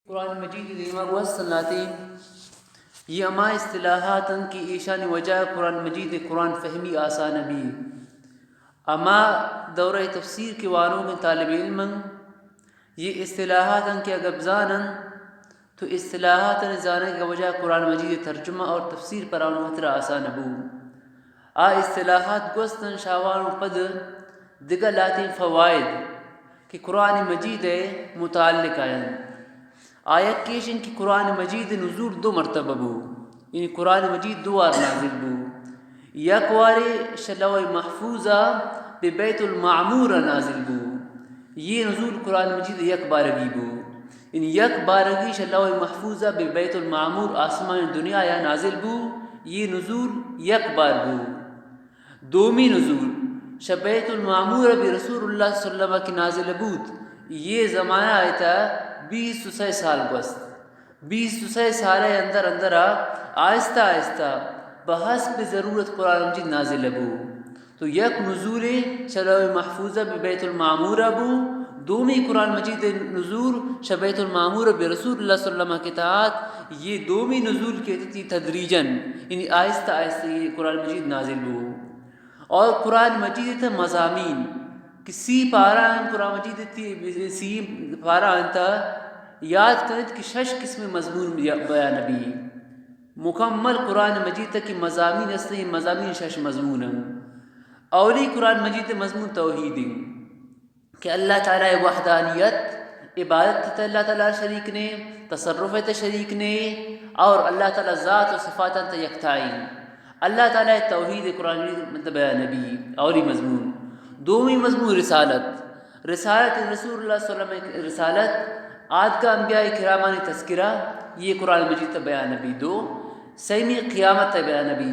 قرآن مجید دیما گوست سناتے، یہ ہما اصطلاحات ہیں کہ ایشانی وجہ قرآن مجید، قرآن فہمی آسان بھی۔ ہما دورہ تفسیر کے وانوگیں طالب علم ہیں، یہ اصطلاحات ہیں کہ اگر بزانن تو اصطلاحات نے زانگ کا وجہ قرآن مجید ترجمہ اور تفسیر پر آن خطرہ آسان بو۔ آ اصطلاحات گوستن شاوان و پد دگہ لاتیں فوائد کہ قرآن مجید ء متعلق آیاں۔ آ یکیش انت کہ قرآن مجید نزول دو مرتبہ بو، یعنی قرآن مجید دو وار نازل بو۔ یک وارے شہ لوح محفوظ ء بہ بیت المعمور ء نازل بو۔ یہ نزول قرآن مجید یک بارگی بو۔ یعنی یک بارگی شہ لوح محفوظ ء بہ بیت المعمور آسمان دنیا یا نازل بو۔ یہ نزول یک بار بو۔ دومی نزول شہ بیت المعمور بہ رسول اللہ صلی اللہ علیہ وسلم کہ نازل بوت، یہ زمانہ ء تہ بیست و سئے سال گوست۔ بیست و سئے سال ء اندر اندر ء آہستہ آہستہ بہ حسب ضرورت قرآن مجید نازل بو۔ تو یک نزولے شہ لوح محفوظ بہ بیت المعمور بو، دومی قرآن مجید نزول شہ بیت المعمور بہ رسول اللہ صلی اللہ علیہ وسلم کہ تہات، یہ دومی نزول کہ تتی تدریجاً، یعنی آہستہ آہستہ یہ قرآن مجید نازل بو۔ اور قرآن مجید تہ مضامین کہ سی پارہ ہیں قرآن مجید تی، سی پارہ ہیں تہ یاد کنت کہ شش قسم مضمون بیا-، بیان بی۔ مکمل قرآن مجید تہ کہ مضامین ہستیں، یہ مضامین شش مضمون ہیں۔ اولی قرآن مجید مضمون توحید ہیں۔ کہ اللہ تعالی وحدانیت، عبادت تہ اللہ تعالی شریک نے، تصرف تہ شریک نے، اور اللہ تعالی ذات و صفات تہ یکتائی۔ اللہ تعالی توحید قرآن مجید بیان بی، اولی مضمون۔ دومی مضمون رسالت، رسالت رسول اللہ صلی اللہ علیہ وسلم رسالت، آدگہ انبیاء کرامانی تذکرہ، یہ قرآن مجید تہ بیان بی دو۔ سیمی قیامت تہ بیان بی،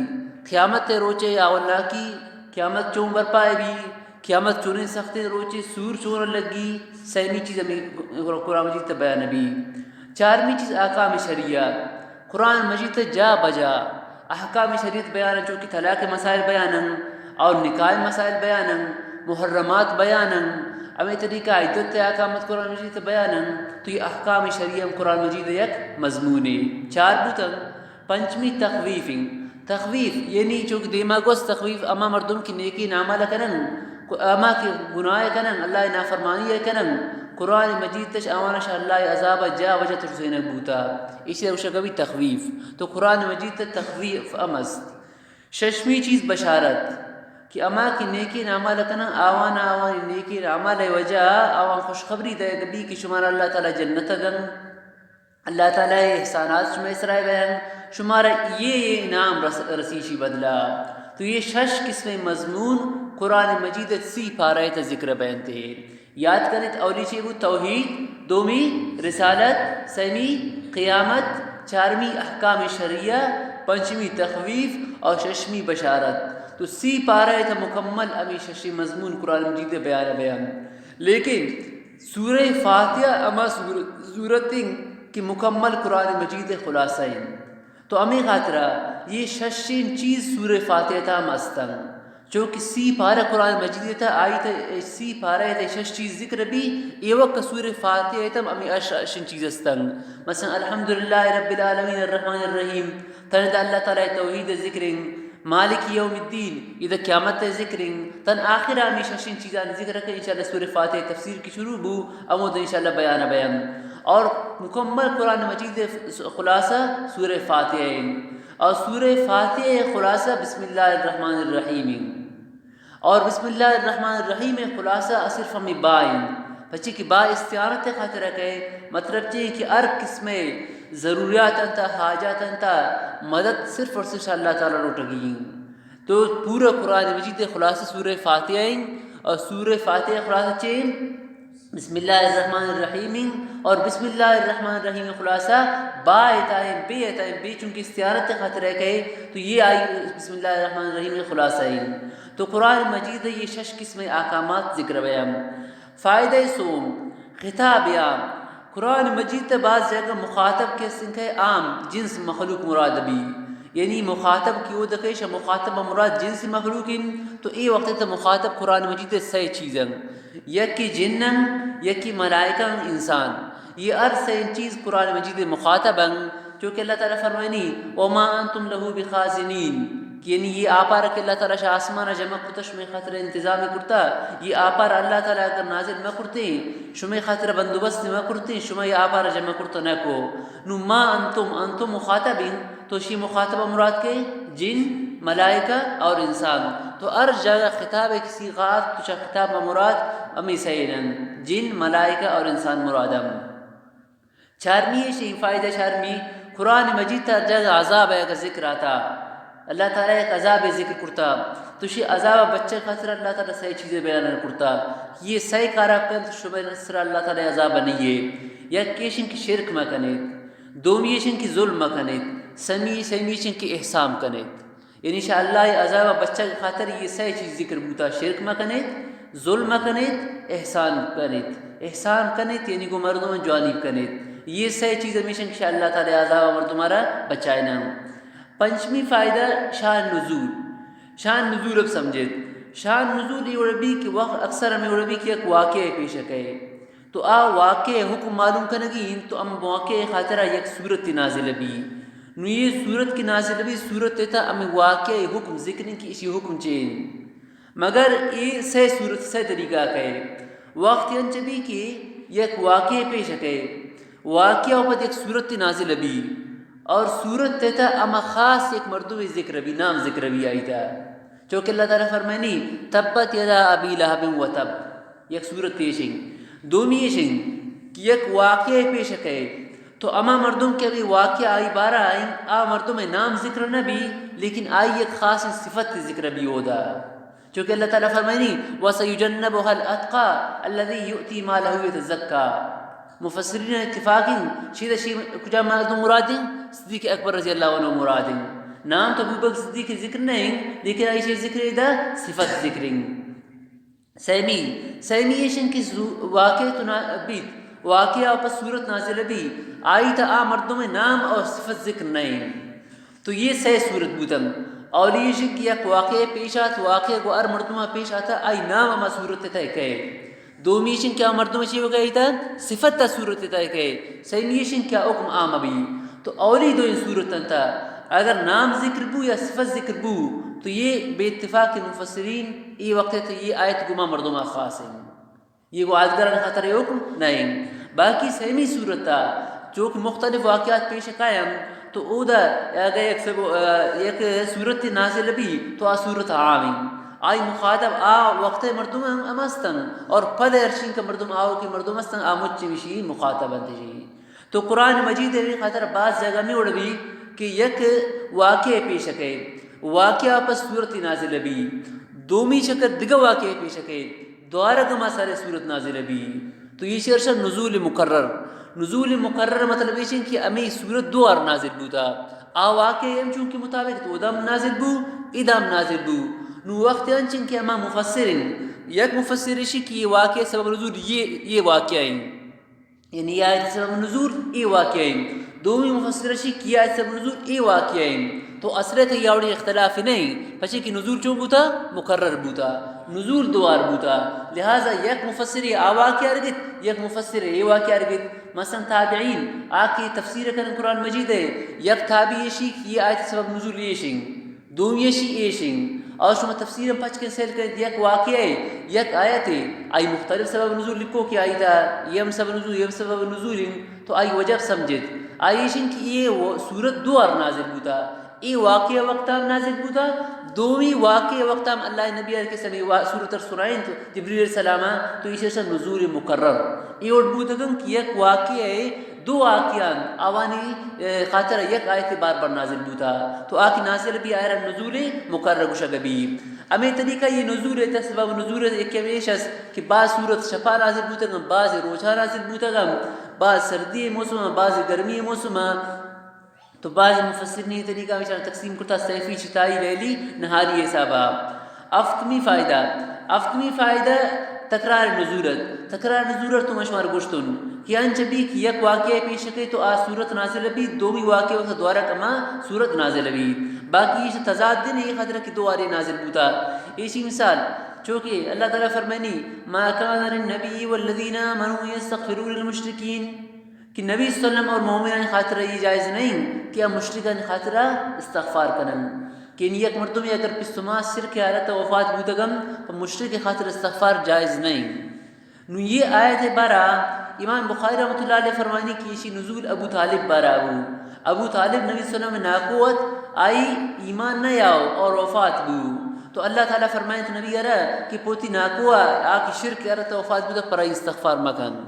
قیامت روچے آولا کی قیامت چون برپا بی، قیامت چونیں سختیں روچے، سور چون لگی، سیمی چیز ہمیں قرآن مجید تہ بیان بی۔ چارمی چیز احکام شریعہ، قرآن مجید تہ جا بجا احکام شریعت بیان ہیں، چونکہ طلاق مسائل بیان ہیں اور نکاح مسائل بیان ہیں، محرمات بیان ہیں، ہمیں طریقہ عدت احکامات قرآن مجید تہ بیان ہیں، تو یہ احکام شریعہ ہم قرآن مجید یک مضمونے۔ چار بوتن۔ پنچمی تخویف انت۔ تخویف یعنی چونکہ دیما گوست تخویف ہما مردم کہ نیکیں اعمال کنن، ہما کہ گناہ کنن، اللہ نافرمانی کنن، قرآن مجید تش آوانا شہ اللہ عذاب جا وجہ ترسینگ بوتا۔ ایشی روشہ کبھی تخویف۔ تو قرآن مجید تہ تخویف ہم است۔ ششمی چیز بشارت کہ ہما کہ نیکیں اعمال کنن، آوانا آوانی نیکیں اعمال وجہ آوان خوشخبری دے بی کہ شمارا اللہ تعالی جنت دن۔ اللہ تعالی احسانات شمئے سرا بیان، شمارا یہ، یہ انعام رس-، رسی شی بدلا۔ تو یہ شش قسم مضمون قرآن مجید سی پارہ تہ ذکر بینتے۔ یاد کنت، اولی چی بو؟ توحید، دومی رسالت، سیمی قیامت، چارمی احکام شریعہ، پنچمی تخویف اور ششمی بشارت۔ تو سی پارہ تہ مکمل ہمی ششی مضمون قرآن مجید بیان بیان۔ لیکن سورہ فاتحہ ہما سور-، سورت انت کہ مکمل قرآن مجید خلاصہ انت۔ تو ہمیں خاطرہ یہ ششیں چیز سورہ فاتحہ تہا ہم استن۔ چونکہ سی پارہ قرآن مجید تہا، آئی تہا سی پارہ تہا شش چیز ذکر بی، اے وقت سورہ فاتحہ تہا ہم ہمیں اش-، ششیں چیز استن۔ مثلاً الحمدللہ رب العالمین الرحمن الرحیم، تن دا اللہ تعالی توحید ذکر انت۔ مالک یوم الدین، ادا قیامت ء ذکر انت۔ تن آخر ہمیں ششیں چیزانی ذکر کہ انشاءاللہ سورہ فاتحہ تفسیر کی شروع بو، ہمود انشاءاللہ بیان بیان۔ اور مکمل قرآن مجید خلاصہ سورہ فاتحہ انت۔ اور سورہ فاتحہ خلاصہ بسم اللہ الرحمن الرحیم انت۔ اور بسم اللہ الرحمن الرحیم خلاصہ صرف ہمیں با انت۔ پچی کہ با استعانت خاطر کہ مطلب چی کہ ہر قسم ضروریات انت، حاجات انت، مدد صرف اور صرف اللہ تعالی لوٹگی انت۔ تو پورا قرآن مجید خلاصہ سورہ فاتحہ انت، اور سورہ فاتحہ خلاصہ چے انت؟ بسم اللہ الرحمن الرحیم انت، اور بسم اللہ الرحمن الرحیم خلاصہ با اتائیں، بے اتائیں، بے چونکہ استعانت خاطر ہے کہ تو یہ آئی بسم اللہ الرحمن الرحیم خلاصہ انت۔ تو قرآن مجید یہ شش قسم احکامات ذکر بیان۔ فائدہ سوم، خطاب عام۔ قرآن مجید تہ بعض جگہ مخاطب کہ استن کہ عام جنس مخلوق مراد بی، یعنی مخاطب کہ او دکیش مخاطب مراد جنس مخلوق انت، تو اے وقت تہ مخاطب قرآن مجید سئے چیز انت، یکی جن انت، یکی ملائکہ انت، انسان۔ یہ ہر سئیں چیز قرآن مجید مخاطب انت، چونکہ اللہ تعالی فرمائنی، وما انتم لہ بخازنین، کہ یعنی یہ آپار کہ اللہ تعالی شہ آسمان جمع کرتا، شمئے خاطر انتظام کرتا، یہ آپار اللہ تعالی اگر نازل مہ کرتے، شمئے خاطر بندوبست مہ کرتے، شما یہ آپار جمع کرتا نہ کو۔ نو ما انتم، انتم مخاطب انت، تو شی مخاطب مراد کے؟ جن، ملائکہ اور انسان۔ تو ہر جگہ خطاب ایک صیغات، تو چا خطاب مراد ہمیں سئیں انت، جن، ملائکہ اور انسان مراد ہم۔ چارمی ایشی فائدہ، چارمی، قرآن مجید تا ہر جگہ عذاب ہے اگر ذکر آتا، اللہ تعالی ایک عذاب ذکر کرتا، تو شی عذاب بچے خاطر اللہ تعالی سئیں چیزیں بیان کرتا۔ یہ سئیں کارا کن تو شمئے سر اللہ تعالی عذاب نہیں ہے۔ یک ایشن کی شرک مہ کنیت، دومی ایشن کی ظلم مہ کنیت، سمی، سیمی ایشن کی احسان کنیت۔ یعنی شہ اللہ عذاب بچگ خاطر یہ سئیں چیز ذکر بوتا، شرک مہ کنیت، ظلم مہ کنیت، احسان کنیت۔ احسان کنیت یعنی گو مردم جوانی کنیت۔ یہ سئیں چیز ہمیشن کہ شہ اللہ تعالی عذاب مردم را بچائنا۔ پنچمی فائدہ، شان نزول۔ شان نزول اب سمجھیت۔ شان نزول یہ وڑ بی کہ وقت اکثر ہمیں وڑ بی کہ یک واقعہ پیش کئے، تو آ واقعہ حکم معلوم کنگی انت، تو ہم واقعہ خاطرہ یک سورت نازل بی۔ نو یہ سورت کی نازل بی، سورت تا ہمیں واقعہ حکم ذکر انت کہ اسی حکم چے انت۔ مگر اے سئیں سورت سئیں طریقہ کئے۔ وقت انچ بی کہ یک واقعہ پیش کئے، واقعہ پد یک سورت نازل بی، اور سورت تہتا ہما خاص یک مردم ذکر بی، نام ذکر بی آئی تا۔ چونکہ اللہ تعالی فرمائنی، تبت یدا ابی لہب و تب، یک سورت ایشنگ۔ دومی ایشنگ کہ یک واقعہ پیش کئے، تو ہما مردم کہ ابھی واقعہ آئی بارہ آئیں، آ مردم نام ذکر نہ بی، لیکن آئی یک خاص صفت ذکر بی اودا۔ چونکہ اللہ تعالی فرمائنی، وسیجنبها الاتقی الذی یؤتی مالہ یتزکی۔ مفسرین اتفاق ہیں، شید شی کجا مردم مراد ہیں؟ صدیق اکبر رضی اللہ عنہ مراد ہیں۔ نام تو ابوبکر صدیق ذکر نہیں، لیکن ایشی ذکر دا صفت ذکر ہیں۔ سیمی، سیمی ایشن کی زو-، واقعہ تو نا-، بیت، واقعہ پر سورت نازل بی، آئی تا آ مردم نام اور صفت ذکر نہیں۔ تو یہ سئیں سورت بوتن۔ اولی ایشن کہ یک واقعہ پیش آت، واقعہ گو ہر مردم پیش آتا، آئی نام ہما سورت تہ کئے۔ دومی ایشن کہ آ مردم چی وگا ایتا، صفت تا سورت تہ کئے۔ سیمی ایشن کہ آ حکم عام بی۔ تو اولی دو ان سورت انت، اگر نام ذکر بو یا صفت ذکر بو، تو یہ بے اتفاق مفسرین، یہ وقت تو یہ آیت گما مردم خاص ہیں۔ یہ گو آدگران خاطر حکم نہیں۔ باقی سیمی صورت تا چونکہ مختلف واقعات پیش کائیں، تو اودا اگر یک سب-، یک صورت نازل بی تو آ صورت عام ہیں۔ آئی مخاطب آ وقت مردم ہم، ہم استن اور پد ارشین کہ مردم آؤ کہ مردم استن، آ مچ مشی مخاطب انت جی۔ تو قرآن مجید ء خاطر باز جگہ میں اڑ بی کہ یک واقعہ پیش کئے، واقعہ پس صورت نازل بی، دومی چکر دگہ واقعہ پیش کئے، دوارگ ما سارے صورت نازل بی۔ تو یہ شعر شر نزول مکرر۔ نزول مکرر مطلب یہ کہ ہمیں صورت دو بار نازل بوتا۔ آ واقعہ ہم چونکہ مطابق تو ادام نازل بو، ادام نازل بو۔ نو وقت انچن کہ ہما مفسر ہیں، یک مفسر شی کہ یہ واقعہ سبب نزول یہ، یہ واقعہ ہیں۔ یعنی یہ آیت سبب نزول اے واقعہ ہیں۔ دومی مفسر شی کہ آیت سبب نزول اے واقعہ ہیں۔ تو اصل تو یہ اوڑی اختلاف نہیں، پچے کہ نزول چون بوتا؟ مکرر بوتا۔ نزول دوار بوتا۔ لہذا یک مفسر آ واقعہ ارگت، یک مفسر اے واقعہ ارگت۔ مثلاً تابعین، آ کہ تفسیر کن قرآن مجید ہے، یک تابعی شی کہ یہ آیت سبب نزول یہ شنگ۔ دومی شی ایشیں، اور شما تفسیر پچ کن سیل کن، یک واقعہ ہے، یک آیت ہے، آئی مختلف سبب نزول لکھو کہ آئی تا، یہ ہم سبب نزول، یہ ہم سبب نزول ہیں، تو آئی وجہ سمجھت۔ آئی ایشیں کہ یہ وہ سورت دو بار نازل بوتا، یہ واقعہ وقت ہم نازل بوتا، دومی واقعہ وقت ہم اللہ نبی علیہ السلام یہ وا-، سورت ار سنائیں تو جبریل علیہ السلام، تو ایشی شہ نزول مکرر۔ یہ اڑ بوتگن کہ یک واقعہ ہے، دو واقعان آوانی، اے، خاطر یک آیت بار بار نازل بوتا۔ تو آ کہ نازل بی آئرا نزول مکرر گوشگ بی۔ ہمیں طریقہ یہ نزول ہے، سبب نزول ہے، ایک ہمیش است کہ بعض سورت شپا نازل بوتگن، بعض روچا نازل بوتگن، بعض سردی موسم، بعض گرمی موسم۔ تو بعض مفسرین یہ طریقہ ہمیشہ تقسیم کرتا صیفی، شتائی، لیلی، نہاری حسابا۔ ہفتمی فائدہ، ہفتمی فائدہ تکرار نزولت۔ تکرار نزولت تو مشمار گوشتن کہ انچ بی کہ یک واقعہ پیش کئے تو آ سورت نازل بی، دومی واقعہ وقت دوارہ کما سورت نازل بی۔ باقی ایش تضاد دن یہ خاطر کہ دوارے نازل بوتا۔ ایشی مثال، چونکہ اللہ تعالی فرمانی، ما کان للنبی والذین آمنوا یستغفروا للمشرکین۔ کہ نبی صلی اللہ علیہ وسلم اور مومنانی خاطر یہ جائز نہیں کہ ہم مشرکانی خاطر استغفار کنن، کہ ان یک مردم اگر پس و ماس شرک حالت وفات بودگم، تو مشرک خاطر استغفار جائز نہیں۔ نو یہ آیت بارا امام بخاری رحمۃ اللہ علیہ فرمانی کہ ایشی نزول ابو طالب بارا ہو۔ ابو طالب نبی صلی اللہ علیہ وسلم ناکو ات، آئی ایمان نہ یاو اور وفات بو۔ تو اللہ تعالیٰ فرمائنت نبی ارا کہ پوتی ناکو آ، آ کہ شرک ارا تو وفات بو تو پرائی استغفار مکن۔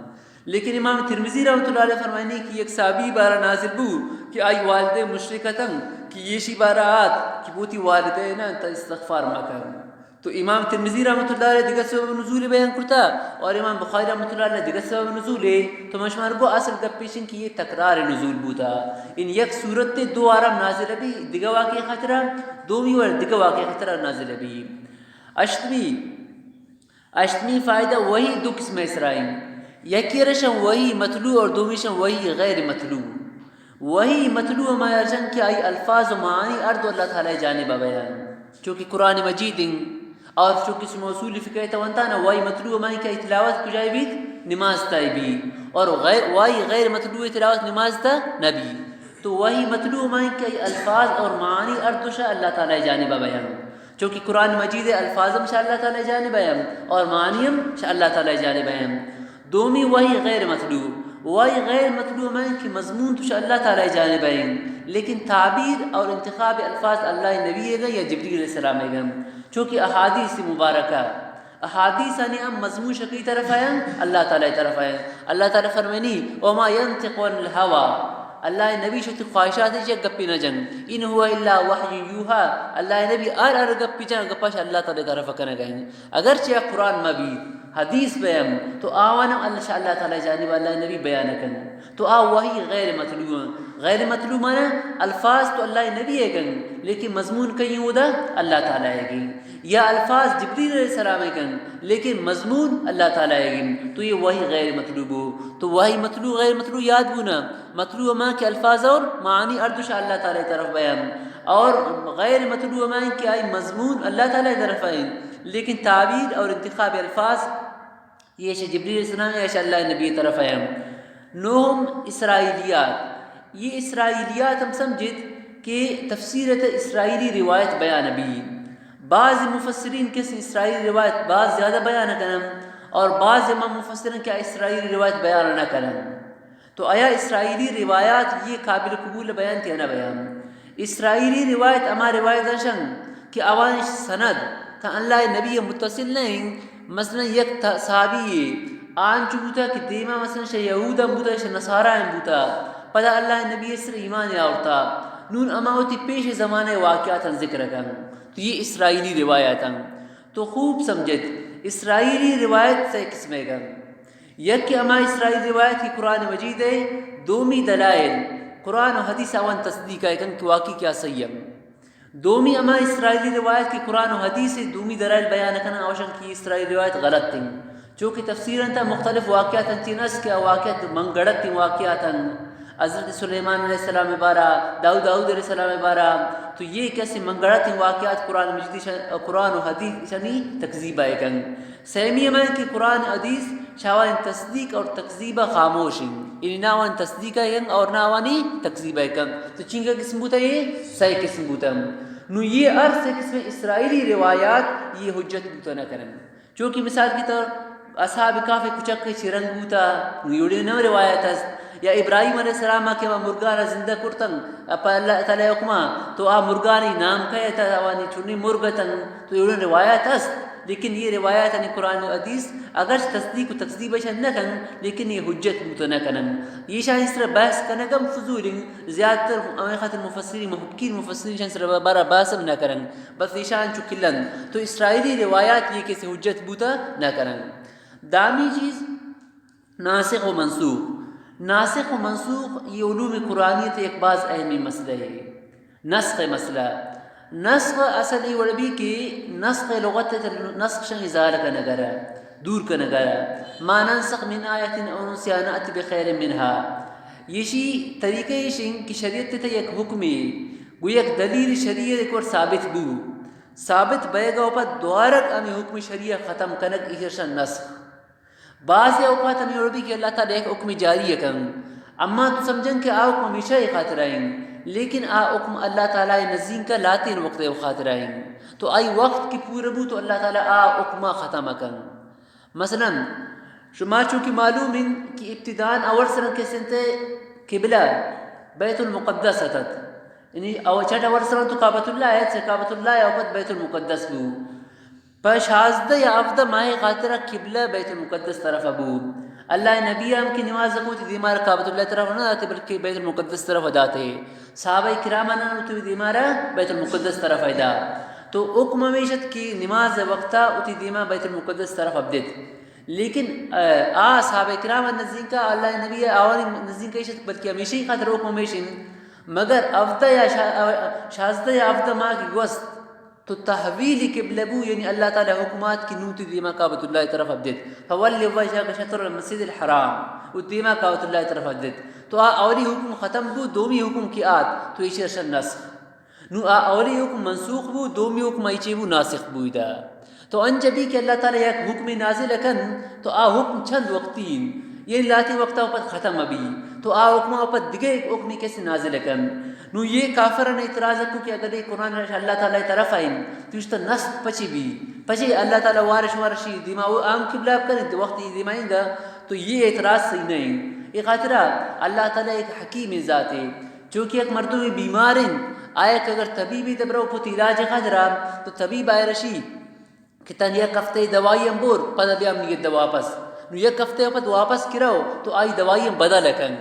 لیکن امام ترمذی رحمۃ اللہ علیہ فرمائنی کہ یک صحابی بارا نازل بو کہ آئی والدہ مشرک اتن، کہ ایشی بارا آت کہ پوتی والدہ نہ تا استغفار مکن۔ تو امام ترمذی رحمۃ اللہ علیہ دگہ سبب نزول بیان کرتا اور امام بخاری رحمۃ اللہ علیہ دگہ سبب نزول ہے۔ تو من شمار گو اصل گپ پیشن کہ یہ تکرار نزول بوتا۔ ان یک صورت دو آرام نازل بی، دگہ واقعہ خاطرہ، دومی ور دگہ واقعہ خاطرہ نازل بی۔ اشتمی، اشتمی فائدہ وہی دو قسم اسرائیم۔ یکی رشن وہی مطلوع اور دومی شن وہی غیر مطلوع۔ وہی مطلوع ہما ارجن کہ آئی الفاظ و معانی ہر دو اللہ تعالی جانب بیان، چونکہ قرآن مجید ہیں اور چونکہ شما اصول فقہ تونتا نا، وہی مطلوع ہما کہ آئی تلاوت کجائے بیت؟ نماز تائے بی۔ اور غیر، وہی غیر مطلوع تلاوت نماز تا نہ بی۔ تو وہی مطلوع ہما کہ آئی الفاظ اور معانی ہر دو شا اللہ تعالی جانب بیان، چونکہ قرآن مجید الفاظ ہم شا اللہ تعالی جانب ہیں اور معانی ہم شا اللہ تعالی جانب ہیں۔ دومی وہی غیر مطلوع۔ وہی غیر مطلوع میں کہ مضمون تو شا اللہ تعالی جانب ہیں، لیکن تعبیر اور انتخاب الفاظ اللہ نبی ہے گا یا جبریل علیہ السلام ہے گا، چونکہ احادیث مبارکہ، احادیث آنی ہم مضمون شکی طرف ہیں، اللہ تعالی طرف ہیں۔ اللہ تعالی فرمانی، وما ينطق عن الهوى، اللہ نبی شتی خواہشات چہ گپی نہ جن، ان هو الا وحی یوحی، اللہ نبی ہر ہر گپی جن گپاش اللہ تعالی طرف کنگا ہیں۔ اگرچہ آ قرآن مہ بیت، حدیث بیم، تو آوان ہم اللہ شاء اللہ تعالی جانب اللہ نبی بیان کن۔ تو آ وحی غیر مطلوع ہیں۔ غیر مطلوع معنی الفاظ تو اللہ نبی ہے گن، لیکن مضمون کہیں ہودا اللہ تعالی ہے گی۔ یا الفاظ جبریل علیہ السلام ہے گن، لیکن مضمون اللہ تعالی ہے گن۔ تو یہ وحی غیر مطلوع ہو۔ تو وحی مطلوع غیر مطلوع یاد بونا۔ مطلوع ما کہ الفاظ اور معانی ہر دو شاء اللہ تعالی طرف بیان۔ اور غیر مطلوع ما کہ آئی مضمون اللہ تعالی طرف ہیں، لیکن تعبیر اور انتخاب الفاظ یہ شہ جبریل السلام یا شہ اللہ نبی طرف ہیں۔ نوہم اسرائیلیات۔ یہ اسرائیلیات ہم سمجھت کہ تفسیر تا اسرائیلی روایت بیان بی۔ بعض مفسرین کس اسرائیلی روایت بعض زیادہ بیان کنن اور بعض امام مفسرین کہ اسرائیلی روایت بیان نہ کنن۔ تو آیا اسرائیلی روایات یہ قابل قبول بیان تھی نہ بیان؟ اسرائیلی روایت ہما روایت شن کہ آوان سند تا اللہ نبی متصل نہیں۔ مثلاً یک تا-، صحابی آنچو بوتا کہ دیما مثلاً شہ یہوداں بوتا، شہ نصاراں بوتا، پدا اللہ نبی سر ایمان آورتا۔ نون اما وتی پیش زمانہ واقعاتاں ذکر کن۔ تو یہ اسرائیلی روایتاں۔ تو خوب سمجھت، اسرائیلی روایت سے قسمے گن۔ یک کہ ہما اسرائیلی روایت کہ قرآن مجید ہے، دومی دلائل، قرآن و حدیث آوان تصدیق ہے کن کہ واقعی کیا صحیح ہے۔ دومی ہما اسرائیلی روایت کہ قرآن و حدیث ہے، دومی دلائل بیان کن، آوشن کہ اسرائیلی روایت غلط ہیں۔ چونکہ تفسیرن تا مختلف واقعات انچین است کہ آ واقعات من گڑت واقعات ہیں۔ حضرت سلیمان علیہ السلام بارہ، داؤد، داؤد علیہ السلام بارہ، تو یہ کسی من گڑت واقعات قرآن مجید شن-، قرآن و حدیث شنی تکذیب ہے کن۔ سیمی ہمیں کہ قرآن حدیث شاوان تصدیق اور تکذیب خاموش ہیں۔ یعنی نہ آوان تصدیق ہے کن اور نہ آوانی تکذیب ہے کن۔ تو چنگا قسم بوتا یہ؟ سہ قسم بوتا۔ نو یہ ہر سہ قسم اسرائیلی روایات یہ حجت بوتا نہ کرن۔ چونکہ مثال کے طور اصحاب کہف کچک چرنگ بوتا، نو یہ نہ روایت است۔ یا ابراہیم علیہ السلام کہ وہ مرگان زندہ کرتن، پہ اللہ تعالی حکمہ، تو آ مرگانی نام کہے تا، آوانی چنی مرگ تن، تو یہ روایت است۔ لیکن یہ روایت یعنی قرآن و حدیث اگرچہ تصدیق و تکذیب شن نہ کن، لیکن یہ حجت بوت نہ کنن۔ یہ شان اس طرح بحث کنگم فضول ہیں۔ زیادہ تر ہمیں خاطر مفسرین، محققین مفسرین شان سر بارہ بحث نہ کرن۔ بس ایشان چو کلن تو اسرائیلی روایات یہ کسی حجت بوتا نہ کرن۔ دامی چیز ناسخ و منسوخ۔ ناسخ و منسوخ یہ علوم قرآنی تے ایک باز اہمی مسئلہ ہے۔ نسخ مسئلہ۔ نسخ اصل یہ وڑ بھی کہ نسخ لغت تے نسخ شن ازالہ کنگرہ، دور کنگرہ۔ ما ننسخ من آیت او ننسها نأت بخیر منها۔ یہ شی طریقہ یہ شن کہ شریعت تے یک حکمی، گو یک دلیل شریعت ایک وار ثابت بو۔ ثابت بیگا و پد دوارگ ہمیں حکم شریعہ ختم کنگ ایشرشن نسخ۔ بعض اوقات ہمیں وڑ بھی کہ اللہ تعالی ایک حکم جاری کن۔ اما تو سمجھن کہ آ حکم ہمیشہ ءِ خاطر ءَ انت، لیکن آ حکم اللہ تعالیٰ ءِ نزیک ءَ لہتیں وقت ءِ خاطر ءَ انت۔ تو آئی وقت کہ پورا بو تو اللہ تعالیٰ آ حکم ءَ ختم کن۔ مثلاً شما چو کہ معلوم انت کہ ابتداءً اول سرا کس انت قبلہ بیت المقدس اتت، یعنی او چٹ اول سرا تو کعبۃ اللہ ات، چہ کعبۃ اللہ ءَ پد بیت المقدس بو۔ پہ شازدہ یا ہفدہ ماہ ءِ خاطر ءَ قبلہ بیت المقدس طرف ءَ بو۔ اللہ ءِ نبی ہم کہ نماز ءَ گوں وتی دیما را کعبۃ اللہ طرف ءَ نہ داتے، بلکہ بیت المقدس طرف ءَ داتے۔ صحابہ کرام ءَ نہ وتی دیما را بیت المقدس طرف ءَ دا۔ تو حکم ہمیش ات کہ نماز ءِ وقت ءَ وتی دیما بیت المقدس طرف ءَ بدیت۔ لیکن، آ، آ صحابہ کرام ءِ نزیک ءَ، اللہ ءِ نبی ءِ آوانی نزیک ءَ ایش ات، بلکہ ہمیشہ ءِ خاطر حکم ہمیش انت۔ مگر ہفدہ یا شا-، شازدہ یا ہفدہ ماہ کہ گوست، تو تحویل قبلہ بو، یعنی اللہ تعالیٰ ءِ حکم ات کہ نوں وتی دیما کعبۃ اللہ ءِ طرف ءَ بدیت۔ فول وجهك شطر المسجد الحرام، وتی دیما کعبۃ اللہ ءِ طرف ءَ بدیت۔ تو آ اولی حکم ختم بو، دومی حکم کہ آت، تو ایشی ءَ رشن نسخ۔ نوں آ اولی حکم منسوخ بو، دومی حکم آئی چے بو، ناسخ بو ادا۔ تو انچ بی کہ اللہ تعالیٰ یک حکمے نازل کن، تو آ حکم چند وقتی انت، یعنی لہتیں وقت ءَ پد ختم بی، تو آ حکم ءَ پد دگہ یک حکمے کسے نازل کن۔ نوں اے کافراں اعتراض کو کہ اگر اے قرآن اللہ تعالیٰ ءِ طرف ءَ انت، تو اشتا نسخ پچے بی؟ پچے اللہ تعالیٰ وارش وارشی دیما او عام قبلہ کنت، وقت ای دیما انگا، تو اے اعتراض صحیح نہ انت۔ اے خاطر ءَ اللہ تعالیٰ یک حکیمیں ذاتے۔ چو کہ یک مردمے بیمار انت، آیک اگر طبیبے دبرو پت علاج ءِ خاطر ءَ، تو طبیب آئی ءَ رشی کہ تن یک ہفتے دوائی ہم بور، پدا بیا منی یدا واپس۔ نوں یک ہفتے ءَ پد واپس کہ رو، تو آئی دوائی ہم بدل کن۔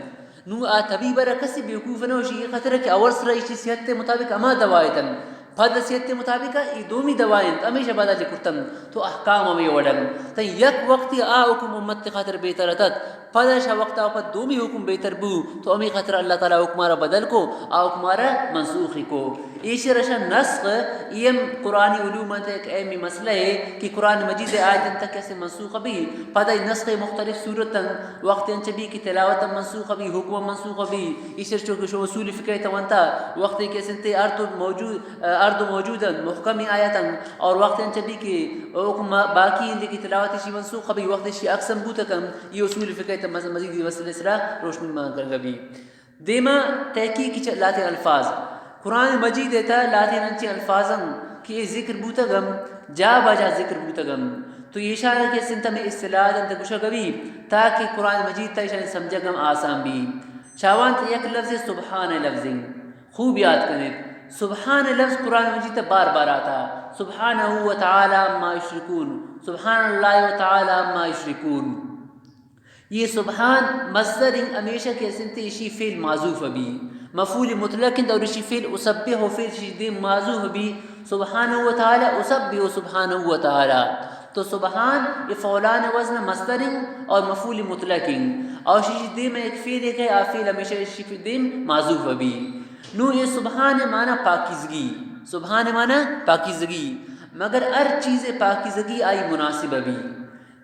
نوں آ طبیب ءَ را کسے بیوقوف نہ گوشی، اے خاطر ءَ کہ اول سرا ایشی صحت ءِ مطابق ہما دوا اتن، پد صحت ءِ مطابق اے دومی دوا انت، ہمیشہ بدل کرتن، تو احکام ہمے وڑ انت۔ تاں یک وقتی آ حکم امت ءِ خاطر بہتر اتت، پدا شہ وقت ءَ پد دومی حکم بہتر بو، تو ہمے خاطر اللہ تعالیٰ حکم ءَ را بدل کو، آ حکم ءَ را منسوخ کو۔ ایشی ءَ رشن نسخ، اے ہم قرآنی علوم ءِ تہ یک اہمیں مسئلہ ہے کہ قرآن مجید ءِ آیت انت کسے منسوخ بی، پدا اے نسخ ءِ مختلف صورت انت، وقت انچ بی کہ تلاوت ہم منسوخ بی، حکم ہم منسوخ بی۔ ایشی ءَ چو کہ شما اصول فقہ ءِ تہ ونتا، وقت کہ انت ہر دو موجود، ہر دو موجود انت، محکم آیت انت، اور وقت انچ بی کہ حکم باقی انت، لیکن تلاوت ایشی منسوخ بی، وقت ایشی عکس ہم بوت کن، اے اصول فقہ ءِ تہ مز-، مزید مسئلہ سرا روشنی مان کنگ بی۔ دیما تحقیق چہ لہتیں الفاظ۔ قرآن مجید ءِ تہ لہتیں انچیں الفاظ انت کہ اے ذکر بوتگ انت، جا بجا ذکر بوتگ انت۔ تو ایشاں کہ سنت ہمے اصطلاح انت گوشگ بی، تاکہ قرآن مجید ءِ تہ ایشانی سمجھگ ہم آسان بی۔ چاوانت یک لفظ سبحان لفظ انت۔ خوب یاد کنیت۔ سبحان لفظ قرآن مجید ءِ تہ بار بار آتا۔ سبحانہ و تعالی عما یشرکون۔ سبحان اللہ و تعالی عما یشرکون۔ اے سبحان مصدر انت، ہمیشہ کہ است انت ایشی فعل محذوف بی، مفعول مطلق انت اور ایشی فعل اسبح و فعل ایشی دیم محذوف بی، سبحانہ و تعالی، اسبح و سبحانہ و تعالی۔ تو سبحان اے فعلان وزن مصدر انت اور مفعول مطلق انت اور ایشی دیم ایک فعل ایک ہے، آ فعل ہمیشہ ایشی دیم محذوف بی۔ نوں اے سبحان ءِ معنی پاکیزگی، سبحان ءِ معنی پاکیزگی، مگر ہر چیز ءِ پاکیزگی آئی مناسب بی۔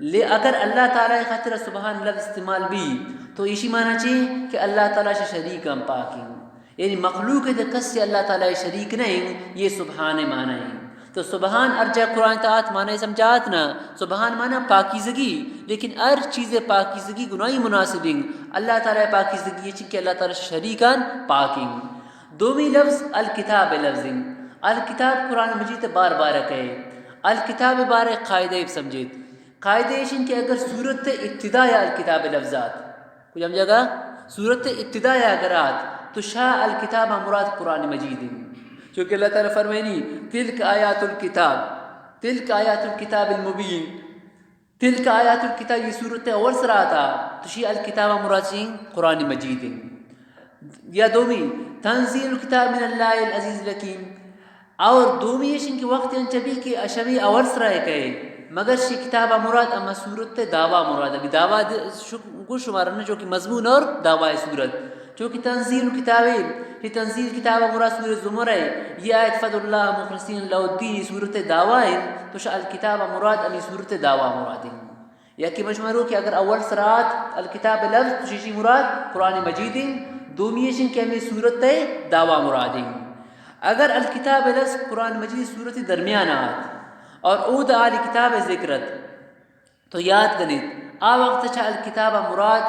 لے اگر اللہ تعالیٰ ءِ خاطر سبحان لفظ استعمال بی، تو ایشی معنی چی؟ کہ اللہ تعالیٰ شہ شریک ہم پاک انت۔ یعنی مخلوق ءِ تہ کسے اللہ تعالیٰ ءِ شریک نہ انت، اے سبحان ءِ معنی انت۔ تو سبحان ہر جا قرآن ءِ تہ آت معنی سمجھات نہ، سبحان معنی پاکیزگی، لیکن ہر چیز ءِ پاکیزگی گناہی مناسب انت۔ اللہ تعالیٰ ءِ پاکیزگی چی کہ اللہ تعالیٰ شہ شریکان پاک انت۔ دومی لفظ الکتاب لفظ انت۔ الکتاب قرآن مجید ءِ تہ بار بار کئے۔ الکتاب ءِ بارے قاعدہ ءَ سمجھیت۔ قاعدہ ایش انت کہ اگر سورت ءِ ابتدا ءَ الکتاب لفظ آت، کجام جاگہ؟ سورت ءِ ابتدا ءَ اگر آت، تو شہ الکتاب ءَ مراد قرآن مجید انت۔ چونکہ اللہ تعالیٰ فرمائنی، تلک آیات الکتاب، تلک آیات الکتاب المبین، تلک آیات الکتاب، اے سورت ءِ اول سرا آتا، تو شی الکتاب ءَ مراد چی انت؟ قرآن مجید انت۔ یا دومی، تنزیل الکتاب من اللہ العزیز الحکیم۔ اور دومی ایش انت کہ وقت انچ بی کہ اشمی اول سرا ءَ کئے، مگر شی کتاب ءَ مراد اما سورت ءِ دعویٰ مراد بی۔ دعویٰ د-، شک-، گوش شمارا نہ، جو کہ مضمون اور دعویٰ سورت۔ چونکہ تنزیل کتاب ہے، یہ تنزیل کتاب ءَ مراد سورہ زمر ہے، یہ آیت فدعوا اللہ مخلصین لہ الدین، یہ سورت ءِ دعویٰ ہے، تو شہ الکتاب ءَ مراد امی سورت ءِ دعویٰ مراد ہے۔ یکے من شما رو کہ اگر اول سرا آت الکتاب لفظ، تو شی مراد قرآن مجید انت، دومی ایش انت کہ ہمے سورت ءِ دعویٰ مراد انت۔ اگر الکتاب لفظ قرآن مجید سورت درمیان آت اور اود اہل کتاب ذکر ات، تو یاد کنیت، آ وقت چہ الکتاب مراد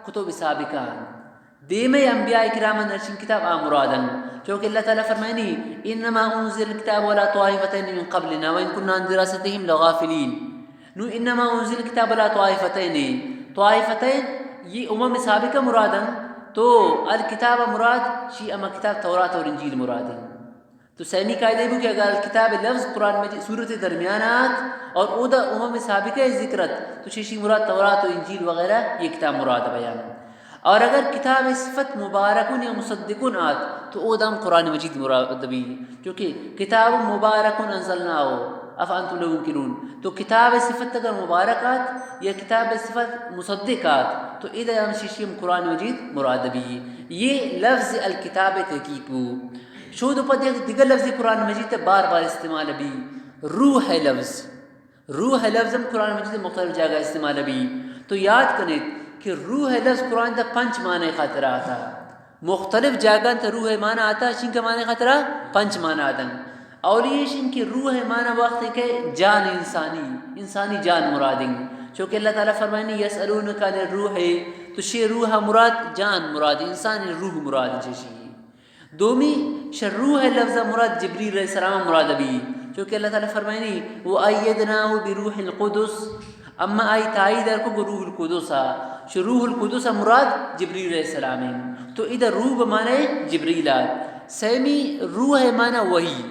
کتب سابقہ انت۔ دیمے انبیاء کراماں نشین کتاب آ مراد انت، چونکہ اللہ تعالیٰ فرمائنی: انما انزل الكتاب على طائفتين من قبلنا وان كنا عن دراستهم لغافلين۔ نو انما انزل الكتاب على طائفتين، طائفتين یہ امم سابقہ مراد انت، تو الکتاب مراد شی اما کتاب تورات اور انجیل مراد انت۔ تو سیمی قاعدہ بو کہ اگر الکتاب لفظ قرآن مجید سورت درمیان آت اور اودا امم سابقہ ذکر ات، تو شی شی مراد تورات و انجیل وغیرہ یہ کتاب مراد بیان۔ اور اگر کتاب صفت مبارکون یا مصدقون آت، تو اودا ہم قرآن مجید مراد بی، چونکہ کتاب مبارکون انزلناه افانتم له منکرون۔ تو کتاب صفت اگر مبارک آت یا کتاب صفت مصدق آت، تو ادا ہم شی شی ہم قرآن مجید مراد بی۔ یہ لفظ الکتاب تحقیق بو۔ شود پد یک دیگر لفظ قرآن مجید بار بار استعمال بی، روح لفظ۔ روح لفظ ہم قرآن مجید مختلف جاگہ استعمال بی۔ تو یاد کنیت کہ روح لفظ قرآن تا پنچ معنی خاطر آتا۔ مختلف جاگہ تا روح معنی آتا، شنکہ معنی خاطر پنچ معنی آتن۔ اولی ایشن کہ روح معنی وقت کہ جان انسانی، انسانی جان مرادیں۔ چونکہ اللہ تعالیٰ فرمائنی: یسألونک عن الروح، تو شی روح مراد جان مراد، انسانی روح مراد چشی۔ دومی، شہ روح لفظ مراد جبریل علیہ السلام مراد بی، چونکہ اللہ تعالیٰ فرمائنی: وأيدناه بروح القدس، اما آئی تائید ار کو روح القدس آ، شہ روح القدس مراد جبریل علیہ السلام ہیں۔ تو ادھر روح بمعنی جبریل آ۔ سیمی، روح معنی وحی،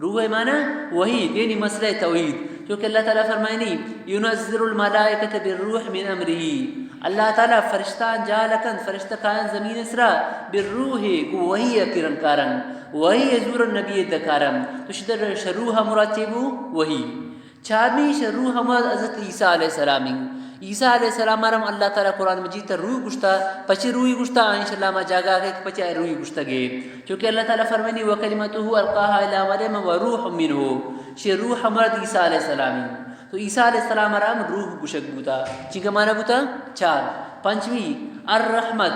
روح معنی وحی، یعنی مسئلہ توحید۔ چونکہ اللہ تعالیٰ فرمائنی: ينزل الملائكة بالروح من أمره۔ اللہ تعالیٰ فرشتہ جال کن، فرشتہ کائن زمین سرا، بالروح، گو وحی کرن کارن، وحی حضور نبی دکارن۔ تو شدر شہ روح مراد چے بو؟ وحی۔ چارمی، شہ روح مراد حضرت عیسیٰ علیہ السلام ہیں۔ عیسیٰ علیہ السلام آرم اللہ تعالیٰ قرآن مجید تا روح گشتا، پچے روح گشتا، انشاءاللہ ما جاگہ کہ پچے روح گشتا گے۔ چونکہ اللہ تعالیٰ فرمانی: وكلمته ألقاها إلى مريم وروح منه۔ شہ روح مراد عیسیٰ علیہ السلام ہیں۔ تو عیسیٰ علیہ السلام آرم روح گشگ بوتا۔ چنکہ معنی بوتا چار۔ پنچمی، الرحمت،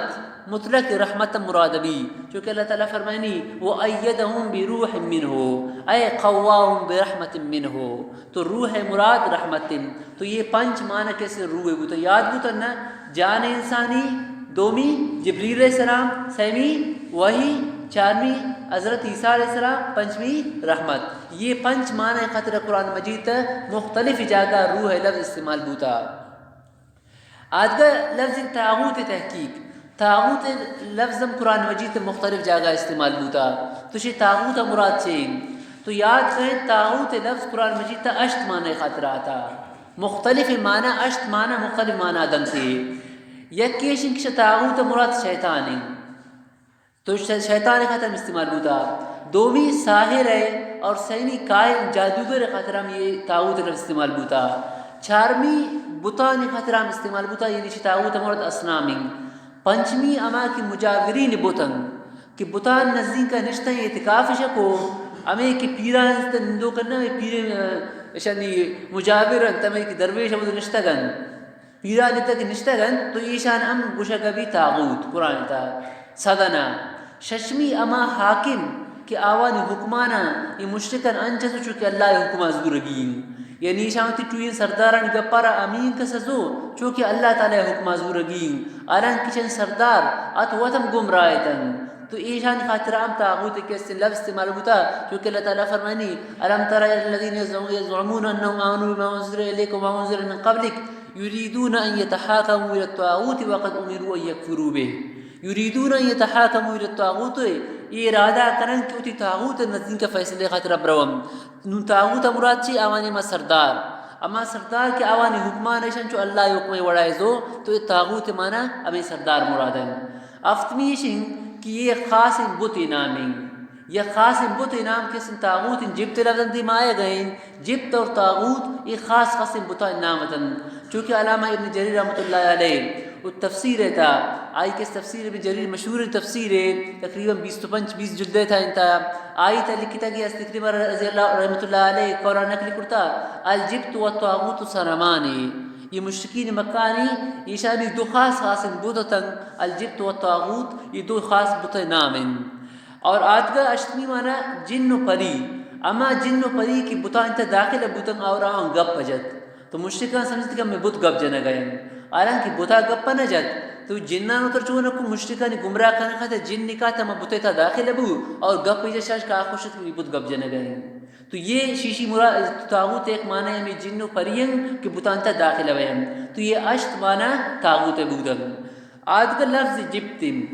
مطلق رحمت مراد بی۔ چونکہ اللہ تعالیٰ فرمانی: وأيدهم بروح منه أي قواهم برحمة منه۔ تو روح مراد رحمت انت۔ تو یہ پنچ معنی کسے روح بوتا، یاد بوتا نا؟ جان انسانی، دومی جبریل علیہ السلام، سیمی وحی، چارمی حضرت عیسیٰ علیہ السلام، پنچمی رحمت۔ یہ پنچ معنی خاطر قرآن مجید تا مختلف جاگہ روح لفظ استعمال بوتا۔ آدگہ لفظ طاغوت تحقیق۔ طاغوت لفظ ہم قرآن مجید تے مختلف جاگہ استعمال بوتا۔ تو شی طاغوت مراد چے؟ تو یاد کرے، طاغوت لفظ قرآن مجید تا اشت معنی خاطر آتا۔ مختلف معنی، اشت معنی، مختلف معنی دنتے۔ یک ایشن کہ شہ طاغوت مراد شیطان ہیں۔ تو ش-، شیطان خاطر ہم استعمال بوتا۔ دومی ساحر ہے اور سیمی کاہن جادوگر خاطر ہم یہ طاغوت لفظ استعمال بوتا۔ چارمی بتان خاطر ہم استعمال بوتا، یعنی شہ طاغوت مراد اصنام ہیں۔ پنچمی ہما کہ مجاورین بتن، کہ بتان نزدیک نشتن اعتکاف شکو، ہمیں کہ پیران است نندو کرنا، ہمیں پیرین، آ، اشانی مجاور انت، ہمیں کہ درویش ہم نشتگن۔ پیرانی تک نشتگ انت، تو ایشان ہم گوشگ بی طاغوت، قرآن تا سدنا۔ ششمی ہما حاکم کہ آوانی حکمانا یہ مشرکن انچس چو کہ اللہ حکما زورگی انت۔ یعنی ایشان وتی ٹوئیں سردارانی گپارا امین کس زو چو کہ اللہ تعالی حکما زورگی انت۔ حالانکہ چند سردار ات وت ہم گمراہ اتن۔ تو ایشانی خاطر ہم طاغوت کہ است لفظ استعمال بوتا، چو کہ اللہ تعالی فرمانی: الم تر الی الذین یزعمون انهم آمنوا بما انزل الیک وما انزل من قبلک یریدون ان یتحاکموا الی الطاغوت وقد امروا ان یکفروا به۔ یریدون ان یتحاکموا الی الطاغوت، یہ ارادہ کرن کہ وتی طاغوت نزدیک فیصلے خاطر برون۔ نون طاغوت مراد چی؟ آوانی ہما سردار۔ ہما سردار کہ آوانی حکمان ایشن چو اللہ حکم وڑا زو، تو یہ طاغوت مانا ہمیں سردار مراد ہیں۔ ہفتمی ایشن کہ یہ خاص بت نام ہیں۔ یک خاصیں بت نام کہ طاغوت، جبت لفظ انت ما آئے گئے، جبت اور طاغوت یہ خاص خاصیں بتان نام اتن۔ چونکہ علامہ ابن جریر رحمۃ اللہ علیہ و تفسیر تا، آئی کہ تفسیر ابن جریر مشہور تفسیر ہے، تقریباً بیست و پنچ بیست جلدے تا انت۔ آئی تا لکھتا کہ از عکرمہ رضی اللہ رحمۃ اللہ علیہ قولا نقل کرتا: الجبت والطاغوت صنمان، یہ مشرکین مکانی ایشانی دو خاص خاصیں بت اتن، الجبت والطاغوت، یہ دو خاص بت نام انت۔ اور آدگہ اشتمی مانا جن و پری۔ اما جن و پری کہ بتان تا داخل بوتن اور آن گپ جت۔ تو مشرکان سمجھت کہ ہمیں بت گپ جنگ ہیں۔ حالانکہ بتا گپ نہ جت۔ تو جنان تر چون کو مشرکانی گمراہ کرنے خاطر جن نکاتا ما بتے تا داخل بو اور گپ ایجا شاش کا خوشت کی بت گپ جنگا ہیں۔ تو یہ شیشی مراد طاغوت ایک معنی ہمیں جن و پرین کہ بتان تا داخل ہوئے ہیں۔ تو یہ اشت معنی طاغوت بودن۔ آدگہ لفظ جبت انت۔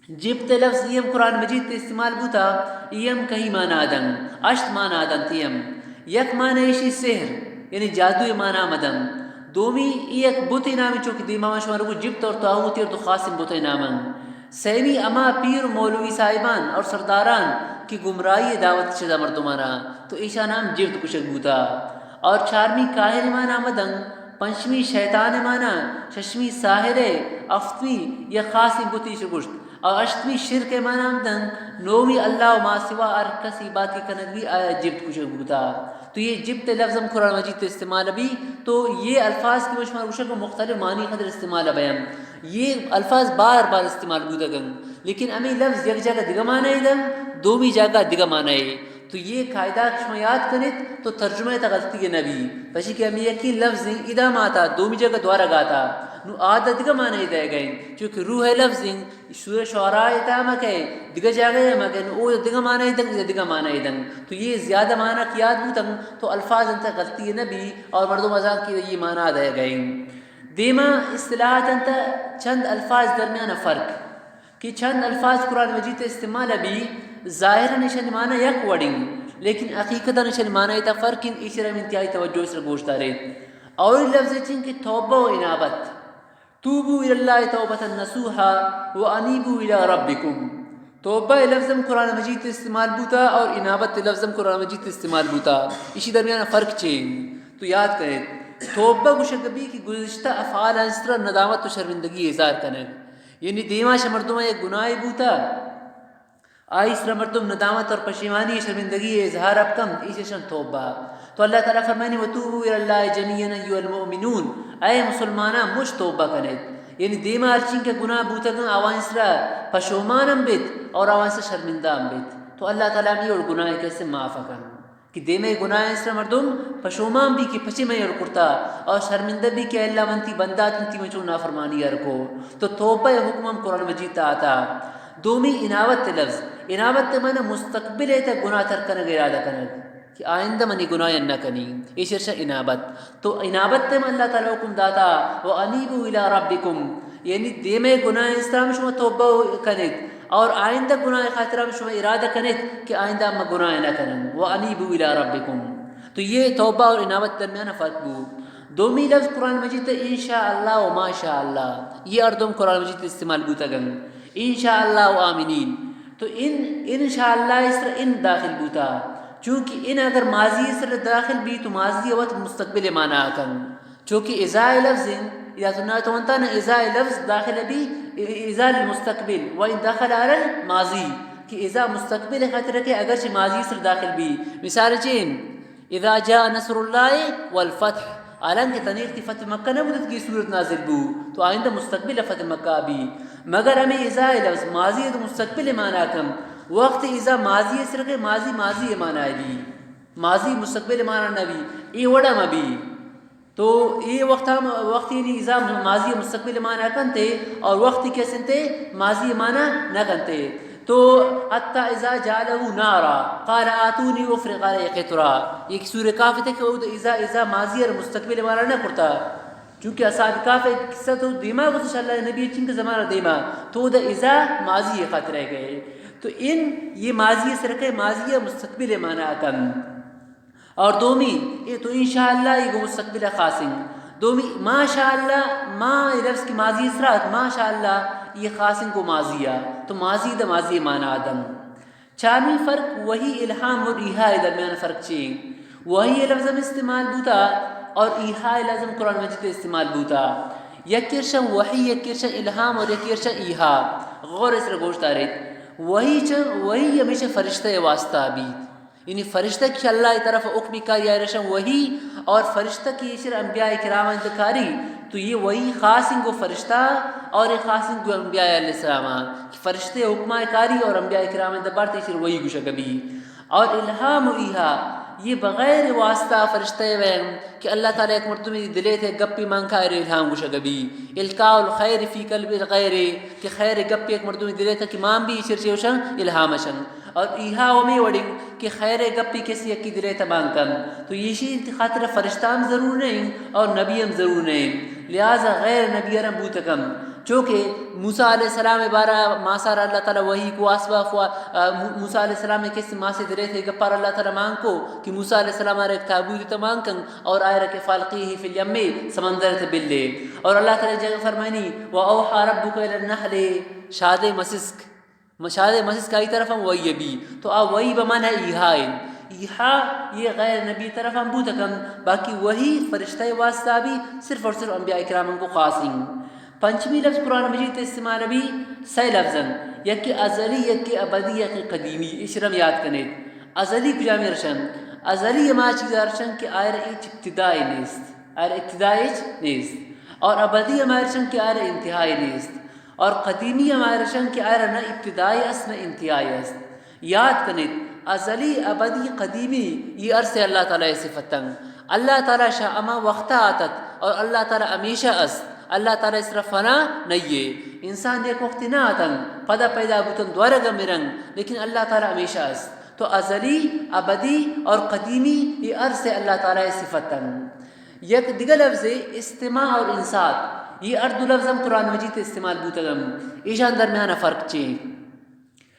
جبت لفظ یہ ہم قرآن مجید تے استعمال بوتا، یہ ہم کئی معنی آدن، اشت معنی آدن تی ہم۔ یک معنی ایشی سحر، یعنی جادو معنی مدن۔ دومی یہ یک بت نامی چوک دیما ما شما رگو جبت اور طاغوت اور تو خاص بت نامن۔ سیمی اما پیر و مولوی صاحبان اور سرداران کی گمراہی دعوت شدہ مردمانا، تو ایشان ہم جبت کشک بوتا۔ اور چارمی کاہن معنی مدن، پنچمی شیطان مانا، ششمی ساحر، ہفتمی یک خاصیں بتی چہ گوشت، اور اشتمی شرک مانا ہم دنت، نومی اللہ و ما سوا ہر کسی باتی کنگ بی آیا جبت کشگ بوتا۔ تو یہ جبت لفظ ہم قرآن مجید تے استعمال بی، تو یہ الفاظ کہ من شما گوشگ مختلف معنی خاطر استعمال بیان۔ یہ الفاظ بار بار استعمال بوتگن، لیکن ہمیں لفظ یک جگہ دگہ معنی دن، دومی جگہ دگہ معنی۔ تو یہ قاعدہ کہ شما یاد کنیت تو ترجمہ تا غلطی نہ بی۔ پشی کہ ہمیں یکی لفظ ہیں، ادا ماتا دومی جگہ دوارہ گاتا۔ نو آ دا دگہ معنی دے گئے، چونکہ روح لفظ ہیں، سورہ شعراء تا مکے، دگہ جگہ مکے، نو او دگہ معنی دن، دگہ معنی دن۔ تو یہ زیادہ معنی کہ یاد بوتن تو الفاظ انت غلطی نہ بی اور مردم ازان کہ یہ معنی دے گئے۔ دیما اصطلاحات انت چند الفاظ درمیان فرق۔ کہ چند الفاظ قرآن مجید ء استعمال بی، ظاہرا ایشانی معنی یک وڑیں، لیکن حقیقتا ایشانی معنی تا فرق ان، ایشرا ہم انتہائی توجہ سر گوش داریت۔ اولی لفظ چین کہ توبہ و انابت۔ توبوا الی اللہ توبۃ نصوحا و انیبوا الی ربکم۔ توبہ لفظ ہم قرآن مجید استعمال بوتا اور انابت لفظ ہم قرآن مجید استعمال بوتا۔ ایشی درمیان فرق چین تو یاد کرے۔ توبہ گوشگ بی کہ گزشتہ افعال انسرا ندامت و شرمندگی اظہار کنگ۔ یعنی دیما شہ مردم یک گناہے بوتا، آئی سرا مردم ندامت اور پشیمانی شرمندگی اظہار اب کم، ایشی شان توبہ۔ تو اللہ تعالی فرمانی، وتوبوا الی اللہ جمیعا ایھا المؤمنون، اے مسلماناں مش توبہ کنیت۔ یعنی دیما ہرچین کہ گناہ بوتگن آوان سرا پشومان ہم بیت اور آوان سرا شرمندہ ہم بیت۔ تو اللہ تعالی ہمیں اور گناہ کیسے معاف کن۔ کہ دیمے گناہ است مردم پشومان بی کہ پچے میں ار کرتا اور شرمندہ بی کہ اللہ من تی بندات انتی من چون نافرمانی ار کو۔ تو توبہ حکم ہم قرآن مجید تا آتا۔ دومی انابت لفظ، انابت معنی مستقبل ہے تا گناہ تر کنگ ارادہ کنگ کہ آئندہ منی گناہ نہ کنی، ایشی شہ انابت۔ تو انابت تم اللہ تعالی حکم داتا، و انیبوا الی ربکم، یعنی دیمے گناہ استرام شما توبہ کنیت اور آئندہ گناہ خاطرام شما ارادہ کنیت کہ آئندہ ما گناہ نہ کنن۔ و انیبوا الی ربکم۔ تو یہ توبہ اور انابت درمیان فرق بو۔ دومی لفظ قرآن مجید تے ان شاء اللہ و ما شاء اللہ، یہ ہر دوم قرآن مجید تے استعمال بوتا گن۔ ان شاء اللہ و آمنین۔ تو ان، ان شاء اللہ اس طرح ان داخل بوتا، چونکہ ان اگر ماضی اس طرح داخل بی تو ماضی وت مستقبل معنی کن۔ چونکہ اذا لفظ ہیں، اذا تو نہ تو انت نہ اذا لفظ داخل بی، اذا للمستقبل، و ان دخل علی الماضی، کہ اذا مستقبل خاطر کہ اگرچہ ماضی سر داخل بی۔ مثال چین، اذا جاء نصر اللہ والفتح، حالانکہ تنیر تی فتح مکہ نہ بودت کہ سورت نازل بو، تو آئندہ مستقبل فتح مکہ بی۔ مگر ہمیں اذا لفظ ماضی تو مستقبل معنی کن، وقت اذا ماضی سر کہ ماضی ماضی معنی بی، ماضی مستقبل معنی نہ بی، اے وڑا مہ بی۔ تو اے وقت ہم، وقت یعنی اذا ماضی مستقبل معنی کنتے اور وقت کس انتے ماضی معنی نہ کنتے۔ تو حتی اذا جعله نارا قال آتونی افرغ علیہ قطرا۔ یہ سورہ کہف تے کہ اود اذا، اذا ماضی اور مستقبل معنی نہ کرتا۔ چونکہ اصحاب کہف قصہ تو دیما گوشت، اللہ نبی چنگ زمانہ دیما۔ تو دا اذا ماضی خاطر ہے گئے۔ تو ان یہ ماضی سرکے ماضی مستقبل معنی کن۔ اور دومی، اے تو انشاءاللہ یہ گو مستقبل خاصیں۔ دومی، ما شاء اللہ، ما یہ لفظ کی ماضی اثرات، ما شاء اللہ یہ خاصیں گو ماضی ہے۔ تو ماضی دا ماضی معنی آدم۔ چارمی فرق وحی، الہام اور ایحاء درمیان فرق چی؟ وحی لفظ ہم استعمال بوتا اور ایحاء لفظ ہم قرآن مجید استعمال بوتا۔ یک کرشن وحی، یک کرشن الہام اور یک کرشن ایحاء۔ غور اس گوش داریت۔ وحی چن، وحی ہمیشہ فرشتہ واسطہ بیت۔ یعنی فرشتہ کہ اللہ طرف حکم کاری آئرشن وحی، اور فرشتہ کہ ایشر انبیاء کرام اند کاری، تو یہ وحی خاص انگو فرشتہ اور یہ خاص انگو انبیاء علیہ السلام، کہ فرشتہ حکمہ کاری اور انبیاء کرام اند بارت ایشر وحی گوشگ بی۔ اور الہام و ایحاء، یہ بغیر واسطہ فرشتہ ءِ وہم کہ اللہ تعالیٰ یک مردمی دلے تہ گپی مان کن آئرا الہام گوشگ بی۔ القاء الخیر فی قلب الغیر، کہ خیر گپی یک مردمی دلے تہ کہ مان بی، چرچے وشن الہام شن۔ اور ایہا ہمے وڑیں کہ خیر گپی کسی یکی دلے تہ مان کن، تو ایشی خاطر فرشتہ ہم ضرور نہیں اور نبی ہم ضرور نہیں، لہذا غیر نبی ارم بوت کن۔ چونکہ موسیٰ علیہ السلام ءِ بارہ ماسار اللہ تعالیٰ وحی کو، آسبا خوا، آ، مو-، موسیٰ علیہ السلام ءِ کس ماسے درے تھے گپار اللہ تعالیٰ مان کو کہ موسیٰ علیہ السلام آئرا ایک تابوت تہ مان کن اور آئرا کہ فالقیہ فی الیم، سمندر تہ بلے۔ اور اللہ تعالیٰ جگہ فرمائنی، و اوحی ربک الی النحل، شادے مسسک، م-، شادے مسسک آئی طرف ہم وحی بی۔ تو آ وحی بمانا ایہا انت۔ ایہا یہ غیر نبی طرف ہم بوت کن، باقی وحی فرشتہ ءِ واسطہ بی، صرف اور صرف انبیاء کرام کو خاص انت۔ پنچمی لفظ قرآن مجید ءَ استعمال بی، سئے لفظ انت، یکے ازلی، یکے ابدی، یکے قدیمی۔ ایشرم یاد کنیت۔ ازلی کجام ارشن؟ ازلی ہما چیز ارشن کہ آئرا ہچ ابتدائے نیست، آئرا ابتدائے ہچ نیست۔ اور ابدی ہما ارشن کہ آئرا انتہائے نیست۔ اور قدیمی ہما ارشن کہ آئرا نہ ابتدائے است نہ انتہائے است۔ یاد کنیت، ازلی، ابدی، قدیمی، یہ ارسے اللہ تعالیٰ ءِ صفتن۔ اللہ تعالیٰ شہ ہما وقتا آتت اور اللہ تعالیٰ ہمیشہ است۔ اللہ تعالیٰ اس را فنا نئیے۔ انسان یک وقتی نہ آتن، پدا پیدا بوتن، دورگ مرن، لیکن اللہ تعالیٰ ہمیشہ است۔ تو ازلی، ابدی اور قدیمی یہ ارسے اللہ تعالیٰ ءِ صفتن۔ یک دگہ لفظے استماع اور انصات، یہ ہر دو لفظ ہم قرآن مجید ءَ استعمال بوتگن۔ ایشان درمیان فرق چے؟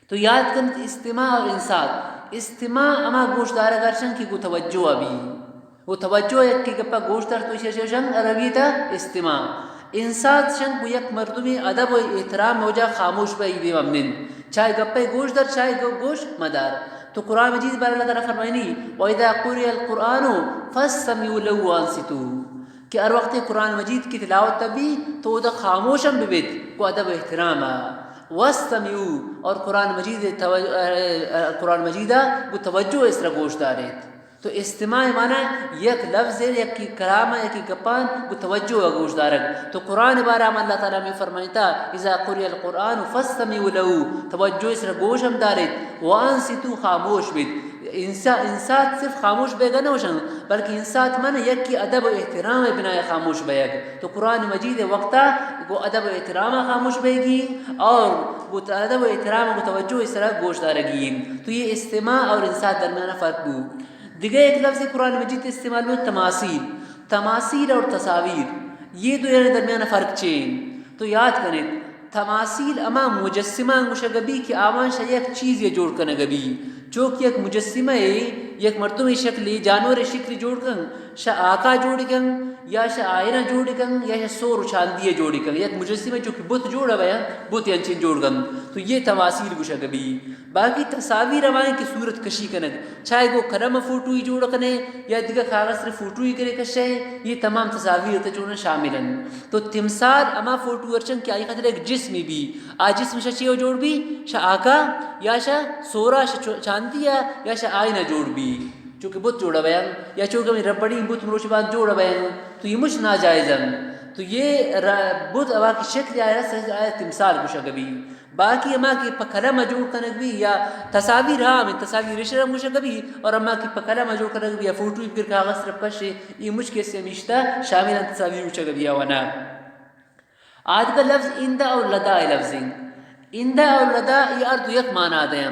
تو یاد کنت استماع اور انصات۔ استماع ہما گوش دارگ ارشن کہ گو توجہ بی۔ گو توجہ یک کہ گپا گوش دار تو ایشی شوشن عربی تا استماع۔ انصات شن گو یک مردمی ادب و احترام وجہ خاموش بی، بے ممنن۔ چاہے گپے گوش دار، چاہے گو-، گوش مدار۔ تو قرآن مجید بار اللہ تعالیٰ فرمائنی، و اذا قرئ القرآن فاستمعوا له وانصتوا۔ کہ ہر وقت قرآن مجید کی تلاوت بی تو ادا خاموش ہم ببیت، گو ادب و احترام ءَ۔ واستمعوا، اور قرآن مجید تو-، قرآن مجید ءَ گو توجہ اس را گوش داریت۔ تو استماع معنی یک لفظ، یک کلام، یک گپان گو توجہ ءَ گوش دارگ۔ تو قرآن بارہ ہم اللہ تعالیٰ ہمے فرمائتا، اذا قرئ القرآن فاستمعوا له، توجہ اس را گوش ہم داریت، وانصتوا، خاموش بیت۔ انسا-، انصات صرف خاموش بیگ نہ گوشن، بلکہ انصات من یکی ادب و احترام ءِ بنا ءَ خاموش بیگ۔ تو قرآن مجید ءِ وقتا گو ادب و احترام ءَ خاموش بیگی اور گو ادب و احترام گو توجہ اس را گوش دارگی۔ تو یہ استماع اور انصات درمیان فرق بو۔ دگہ یک لفظ قرآن مجید استعمال بو، تماثیل۔ تماثیل اور تصاویر، یہ دو یعنی درمیان فرق چے انت؟ تو یاد کنیت، تماثیل ہما مجسمہ گوشگ بی کہ آوان شہ یک چیزے جوڑ کنگ بی۔ چو کہ یک مجسمہ ءَ یک مردمی شکلی، جانور شکلی جوڑ کن، شہ آکا جوڑ کن، یا شہ آئینہ جوڑ کن، یا شہ سور و چاندی جوڑ کن۔ یک مجسمہ چو کہ بت جوڑ بیان، بت انچین جوڑ کن۔ تو یہ تماثیل گوشگ بی۔ باقی تصاویر ہمائیں کہ صورت کشی کنگ، چاہے گو قلم فوٹوئی جوڑ کنے یا دگہ کاغذ سے فوٹوئی کرے کشے، یہ تمام تصاویر تہ چونن شامل انت۔ تو تمثال ہما فوٹو ارچن کہ آئی خاطر ایک جسمی بی، آ جسم شہ چیو جوڑ بی؟ شہ آکا یا شہ سورا، شہ چو-، چاندیا یا شہ آئینہ جوڑ بی؟ چونکہ بت جوڑ بیان یا چونکہ ہمیں ربڑی بت مروچی بعد جوڑ بیان، تو یہ مچ ناجائز انت۔ تو یہ ر-، بت ہما کی شکل آئے رس آئے تمثال گوشگ بی۔ باقی ہما کہ پہ قلم ءَ جوڑ کنگ بی یا تصاویر، ہاں، ہمے تصاویر اشرا گوشگ بی، اور ہما کہ پہ قلم ءَ جوڑ کنگ بی یا فوٹو بگر کاغذ طرف کشے، یہ مچ کسے ہمیشتہ شامل انت تصاویر گوشگ بی یا نہ۔ آدگہ لفظ ہندہ اور لدا ءِ لفظ انت۔ ہندہ اور لدا یہ ہر دو یک مانا دیں،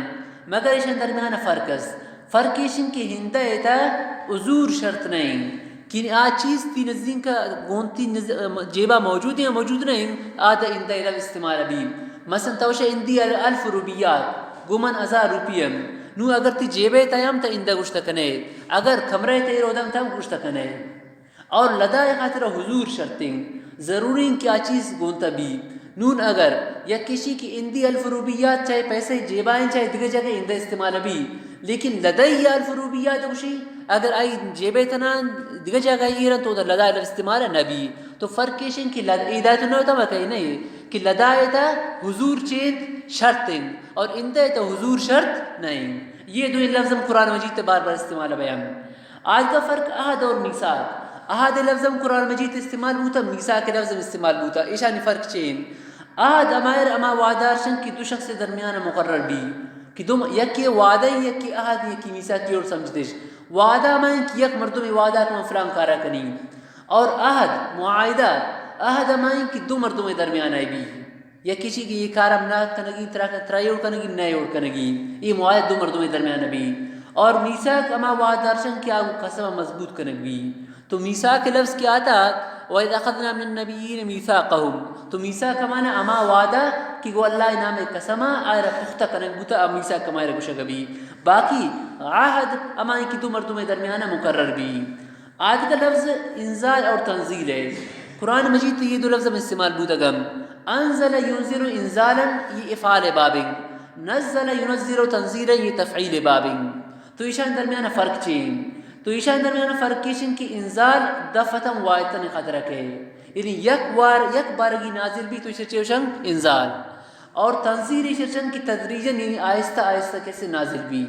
مگر ایشان درمیان فرق است۔ فرق ایش انت کہ ہندہ ءِ تہ حضور شرط نہ انت، کہ آ چیز تی نزدیک گون تی نز-، جیبا موجود ہیں، موجود نہ انت، آ دہ ہندہ ءِ لفظ استعمال بی۔ مثلاً تو شہ ہندی ال-، الف روپیات، گو من ہزار روپی ہم۔ نو اگر تی جیبے تہ ہم تہ ہندہ گوشتہ کنے، اگر کمرہ تہ رودن تہ ہم گوشتہ کنے۔ اور لدا ءِ خاطر حضور شرط انت، ضروری انت کہ آ چیز گون تہ بی۔ نون اگر یک کسی کہ ہندی الف روپیات چاہے پیسے جیبا ہیں، چاہے دگہ جگہ ہندہ استعمال بی، لیکن لدئی الف روپیات گوشی، اگر آئی جیبے تہ نہ دگہ جگہ ایرن تو دا لدا ءِ لفظ استعمال نہ بی۔ تو فرق ایش انت کہ لد-، ادا تو نہ تما کہی نہیں کہ لدا ءِ تہ حضور چے انت؟ شرط انت، اور ہندہ ءِ تہ حضور شرط نہ انت۔ یہ دو لفظ ہم قرآن مجید تہ بار بار استعمال بیان۔ آدگہ فرق عہد اور میثاق۔ عہد ءِ لفظ ہم قرآن مجید استعمال بوتا، میثاق ءِ لفظ ہم استعمال بوتا۔ ایشانی فرق چے انت؟ عہد ہمائر ہما وعدہ ارشن کہ دو شخص ءِ درمیان مقرر بی، کہ دو م-، یکے وعدہ، یکے عہد، یکے میثاق، اور سمجھتش۔ وعدہ ہما انت کہ یک مردمے وعدہ کہ من فلان کارا کنیں، اور عہد، معاہدہ، عہد ہما انت کہ دو مردمے درمیان ء بی۔ یکے چی کہ یہ کار ہم نہ کنگی، ترا، ترا یہ اور کنگی، نہ یہ اور کنگی۔ یہ معاہدہ دو مردمے درمیان ء بی۔ اور میثاق ہما وعدہ درشن کہ آگو قسم مضبوط کنگ بی۔ تو میثاق لفظ کہ آتا، وَإِذْ أَخَذْنَا مِنَ النَّبِيِّينَ مِيثَاقَهُمْ۔ تو میثاق ہمانا ہما وعدہ کہ گو اللہ نام قسم آئرا پختہ کنگ بوتا، آ میثاق ہمائرا گوشگ بی۔ باقی عہد ہمائی کہ دو مردم درمیان مقرر بی۔ آدگہ لفظ انزال اور تنزیل ہے۔ قرآن مجید تو یہ دو لفظ ہم استعمال بودگم۔ انزل ينزل انزالا، یہ افعال بابنگ۔ نزل ينزل تنزیلا، یہ تفعیل بابنگ۔ تو ایشان درمیان فرق چین؟ تو ایشان درمیان فرق کیشن کہ انزال دفعتاً واحدتاً خطرہ کئے۔ یعنی یک وار، یک بارگی نازل بی تو ایشا چیوشن انزال۔ اور تنزیل ایشا چن کہ تدریجاً، یعنی آہستہ آہستہ کسے نازل بی۔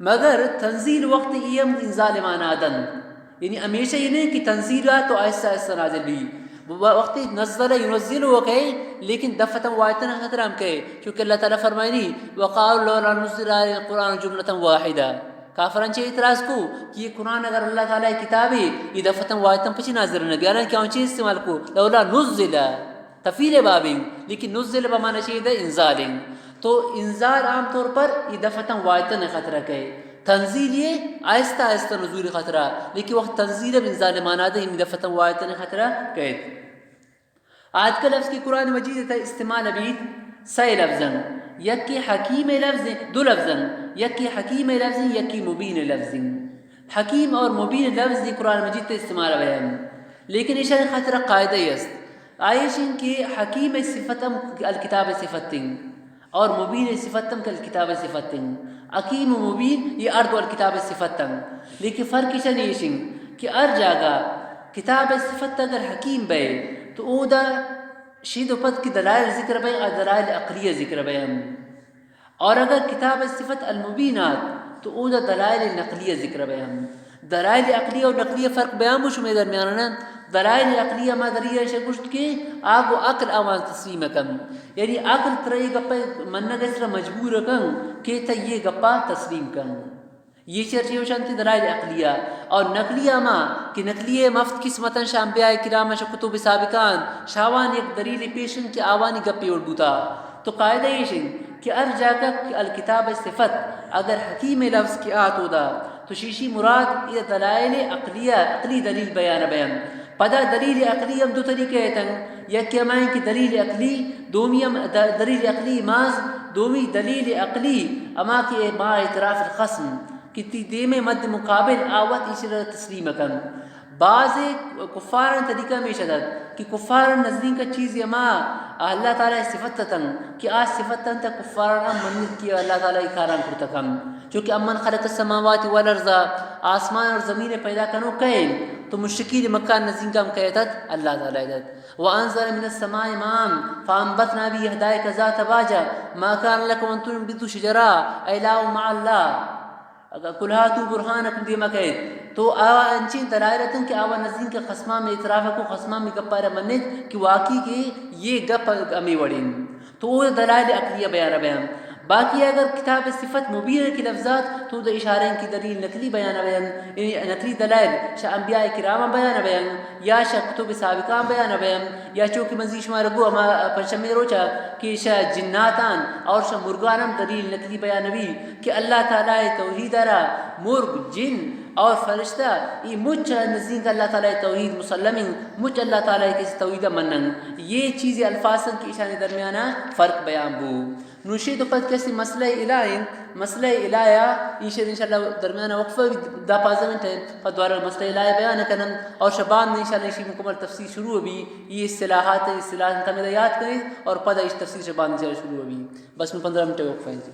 مگر تنزیل وقت ای ہم انزال مانا دن۔ یعنی ہمیشہ یہ نہیں کہ تنزیل آ تو آہستہ آہستہ نازل بی۔ و-، وقتی نزل ينزل ہو کئے، لیکن دفعتاً واحدتاً خطرہ ہم کئے۔ چونکہ اللہ تعالیٰ فرمائنی، وقالوا لولا نزل عليه القرآن جملة واحدة۔ کافران چے اعتراض کو کہ یہ قرآن اگر اللہ تعالیٰ کتابی، یہ دفعتاً واحدتاً پچی نازل نہ بی؟ حالانکہ آن چے استعمال کو؟ لولا نزل، تفعیل بابیں، لیکن نزل بمعنی چے دے؟ انزالیں۔ تو انزال عام طور پر یہ دفعتاً واحدتاً خطرہ کئے۔ تنزیل یہ آہستہ آہستہ نزول خطرہ، لیکن وقت تنزیل ہم انزال مانا دے، یعنی دفعتاً واحدتاً خطرہ کئے۔ آتکہ لفظ کہ قرآن مجید ء تہ استعمال بیت، سئے لفظن، یکے حکیم لفظ، دو لفظن، یکے حکیم لفظ، یکے مبین لفظ۔ حکیم اور مبین لفظ یہ قرآن مجید ء تہ استعمال بیان، لیکن ایشان خاطر قاعدہ است۔ آئیشن کہ حکیم صفت ہم الکتاب صفت ہیں۔ اور مبین صفت ہم کہ الکتاب صفت ہیں۔ حکیم و مبین یہ ہر دو الکتاب صفت ہیں۔ لیکن فرق ایشان ایشن کہ ہر جاگہ کتاب صفت اگر حکیم بے تو اودا شید و پد کہ دلائل ذکر بے، آ دلائل عقلیہ ذکر بے ہم۔ اور اگر کتاب صفت المبین آت تو اودا دلائل نقلیہ ذکر بے ہم۔ دلائل عقلیہ و نقلیہ فرق بیان بو شمے درمیان نا۔ دلائل عقلیہ ما دلیل ایشا گوشت کہ آ گو عقل آوان تسلیم کن۔ یعنی عقل ترا یہ گپا منگ سرا مجبور کن کہ تہ یہ گپا تسلیم کن۔ یہ چرچی وشانتی دلائل عقلیہ۔ اور نقلیہ ما کہ نقلیہ مفت قسمتاں شہ انبیاء کرام شہ کتب سابقان شاوان یک دلیل پیشن کہ آوانی گپی اڑ بوتا۔ تو قاعدہ ایش انت کہ ہر جاگہ کہ الکتاب صفت اگر حکیم لفظ کہ آ تو دا تو شیشی مراد یہ دلائل عقلیہ، عقلی دلیل بیان بیان۔ پدا دلیل عقلی ہم دو طریقہ ایتن، یکی ہمائیں کہ دلیل عقلی، دومی ہم د-، دلیل عقلی محض، دومی دلیل عقلی ہما کہ ما اعتراف الخصم کہ تی دیم مد مقابل آوت ایشرا تسلیم کن۔ بعض کفاران طریقہ ہمیشہ دات کہ کفاران نزدیک چیز ہما اللہ تعالی صفت تن کہ آ صفت تن تا کفاران ہم منت کہ اللہ تعالی کاران کرتا کن۔ چونکہ امن خلق السماوات والارض، آسمان اور زمین پیدا کنو کئے؟ تو مشرکین مکہ نزدیک ہم کہتت اللہ تعالی دات۔ وانزل من السماء ماء فانبتنا به حدائق ذات بهجة ما كان لكم ان تنبتوا شجرها أإله مع الله۔ اگر قل هاتوا برهانكم دیما کئیت، تو آوا انچیں دلائل اتن کہ آوا نزدیک خصمان میں اعتراف کو، خصمان میں گپا را منت کہ واقعی کہ یہ گپ ہمیں وڑیں۔ تو او دلائل عقلیہ بیان بیان۔ باقی اگر کتاب صفت مبین کی لفظات تو دا اشارہ کہ دلیل نقلی بیان بیان، یعنی نقلی دلائل شہ انبیاء کرام بیان بیان۔ یا شہ کتب سابقان بیان بیان، یا چو کہ من زی شما را گو ہما پنچمی روچا کہ شہ جناتان اور شہ مرگان ہم دلیل نقلی بیان بی کہ اللہ تعالی توحید را مرگ، جن اور فرشتہ ای مچ نزدیک اللہ تعالی توحید مسلمین، مچ اللہ تعالی کسی توحید منن۔ یہ چیز الفاظ کہ ایشانی درمیانا فرق بیان بو۔ نوشی تو پد کسی مسئلہ الہ انت، مسئلہ الہ یا ایشر انشاءاللہ درمیان وقفہ بی دہ پانزدہ منٹ ہے، پد دوارہ مسئلہ الہ بیان کنن اور شبان انشاءاللہ ایشی مکمل تفصیل شروع بی، یہ اصطلاحات ہیں، اصطلاحات ہمیں یاد کریں اور پد ایش تفصیل شبان انشاءاللہ شروع بی۔ بس میں پندرہ منٹ وقفہ ہیں جی۔